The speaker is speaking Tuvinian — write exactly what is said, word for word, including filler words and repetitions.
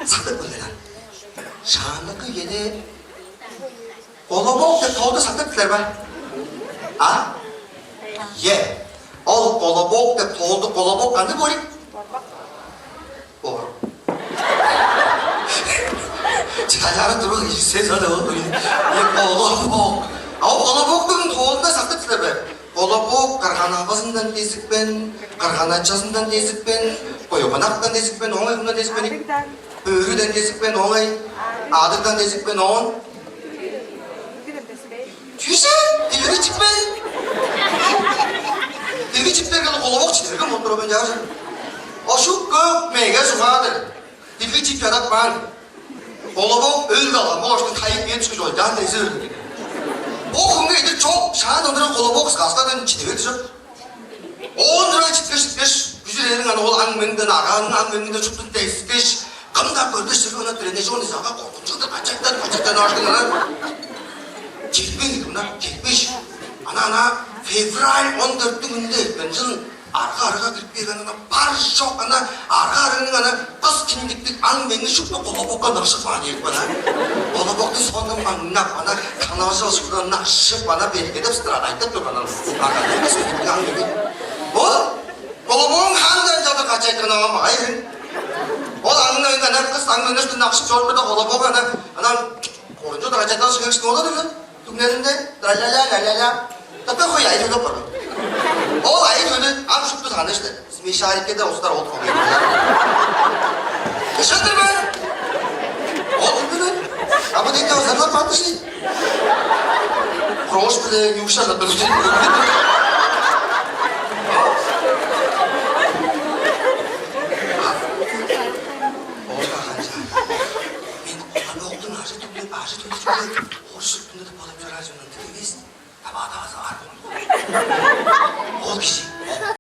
Сактып билген. Шаандагы үеде колобок деп тоолду сактып билер бе? А? Е. Ол колобок деп тоолду, колобок кандыг болуп? Боор. Чалаары туруп ийсе сада ол. Е, колобок. А ол колобоктуң тоолунда сактып билер бе? Колобок кырган-авазындан дезипкен, кырган-ачазындан дезипкен, койгонактан дезипкен, оңай кымдан дезипкен? Бөрүден дезипкен, оңай. Адыгдан дезипкен, оон. Чүзен, дилги чипкен. Дилги чиптерге колобок чидирген болуп тур мен чаажы. Ошу көк меге сугаадыр. Дилги чип чадап каан. Колобок өл калган, бо оштун тайып мен түшкү чойдан дези өлдү. Бо хүнге идир чок, шаан ындыран колобок сказкадан чидивет чок. Оон тура читкеш, читкеш, күжүр эриң аны ол аң-меңден, агаанның аң-меңинден шуптун дескеш, кым-даа көрбес чер ана дүренежип, ону изага коргунчугда качактан, качактан аштың ана. Четпейн кымнар, четпеш. Ана, ана февраль он дөрттүң үнүнде эрткен чыл арга-арга кирип келген ана бар чок ана арга-аргының ана кыс киндиктиг аң-меңи шупту колобокка ынакшып каан ийик бана. Колобокту сонун маңнап ана канаважы ышкыдан ынакшып ана бергедеп страдайтып турган ана. Арга эмес киндиктиг аң-меңи. Ол колобогуң хандан чалдыр качайткан аңа магай. Ол аңны ана кыс аңны ынакшып чоруп турда колобок ана ана корунчу даражадан шыгыштың ола дегер. Түңнелинде ла-ла-ла, ла-ла-ла. Тата хой айдылып бар. Ол айдылы ам шупту саны иште. Смешарикке де устар ол хой. Ишендир бе? Ол билбеден. А бу деңге озарлар батышый. Крош биле юкшалып билбеден. Ол баганча. Мен октун ажы түгүл, ажы түгүл. Хоршук түнү деп болуп чорар жөнүн тилебес. Таба-таба салар. Ол кижи